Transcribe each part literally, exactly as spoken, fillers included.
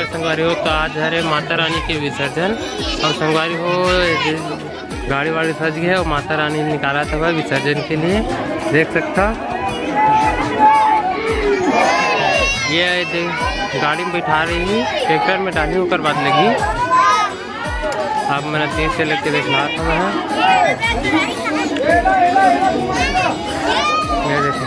संगवारी हो, तो आज हरे माता रानी के विसर्जन। और संगवारी हो, ये गाड़ी वाड़ी सज गए और माता रानी निकालत हवय विसर्जन के लिए। देख सकता, ये दे-, गाड़ी में बैठा रही, ट्रैक्टर में डाली, ओकर बाद लगी। अब मैं तेज से लेके देखना था मैं। ये देखो।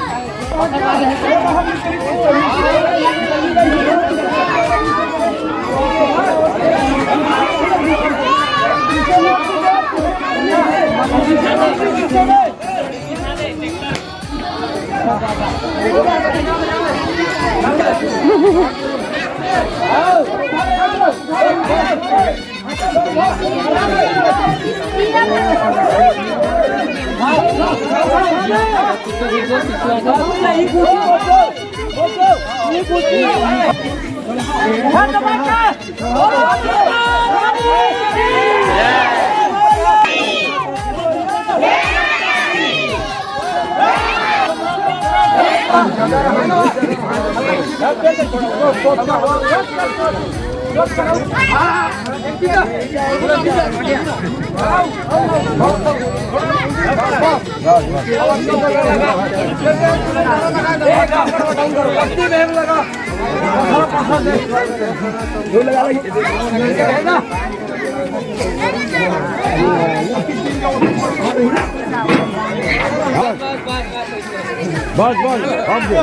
बस, बस, अब दे।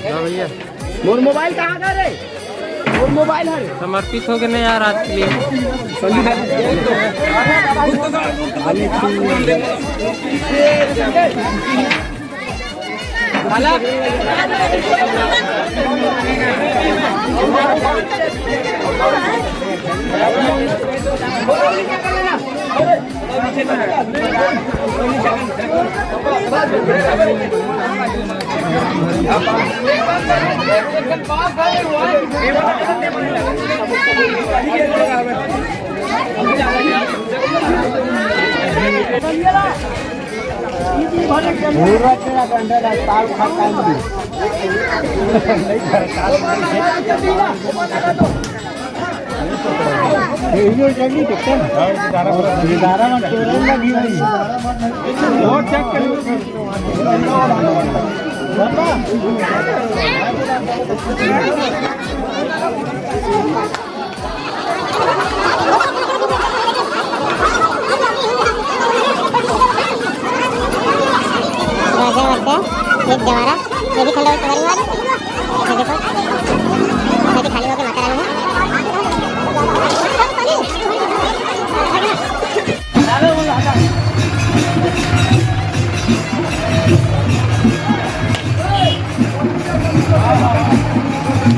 हाँ भैया। मोर मोबाइल कहाँ का रे? मोर मोबाइल है रे। समर्पित हो गए ना यार आज के लिए। पूरा तेरा गंडा का ताल खाता है। ये जल्दी देखते हैं। ये दारा में चोरन लगी हुई है। और चेक करो। राजा वर्धा, एक जवारा, ये भी खंडवा कुमारी वाला। ये देखो, ये भी खाली होके माता रानी है।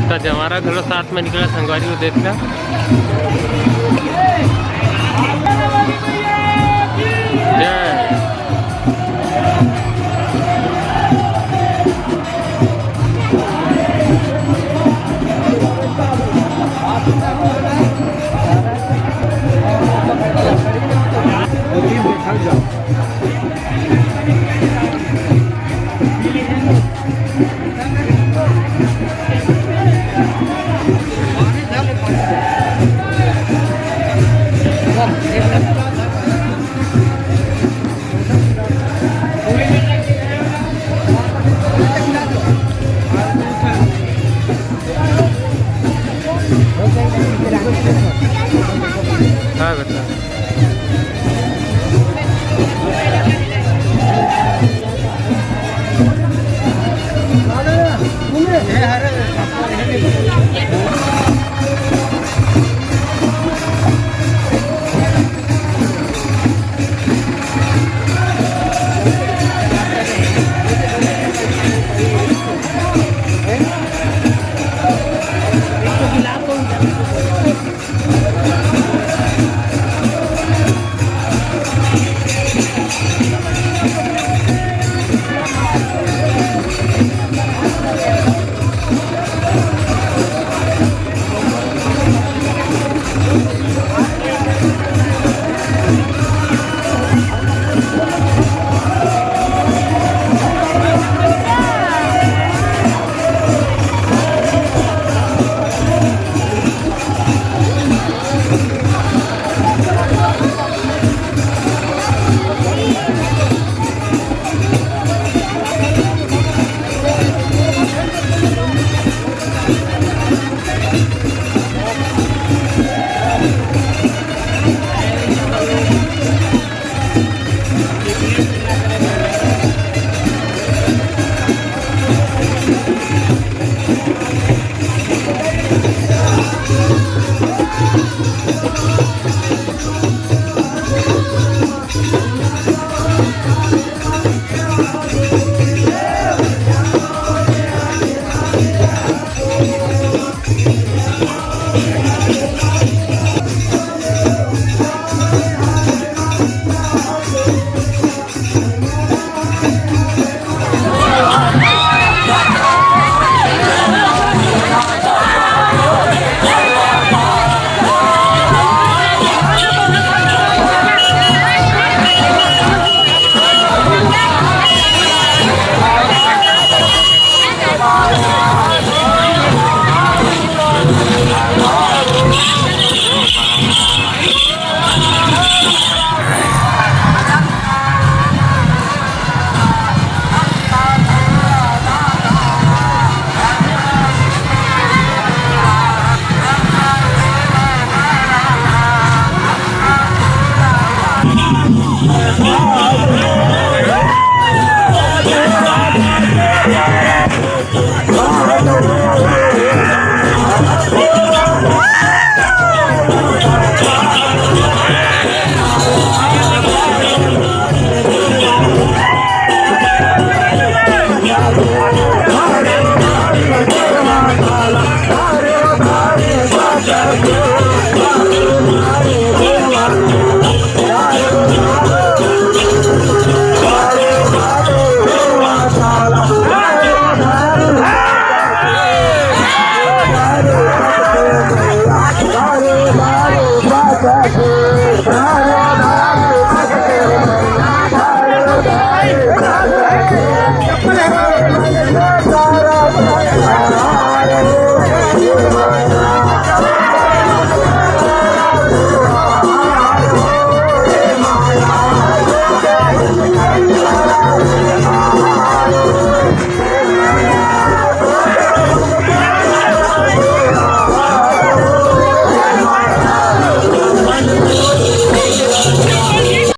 तो जवारा घलो साथ में निकला, संगवारी हो देखना। जय।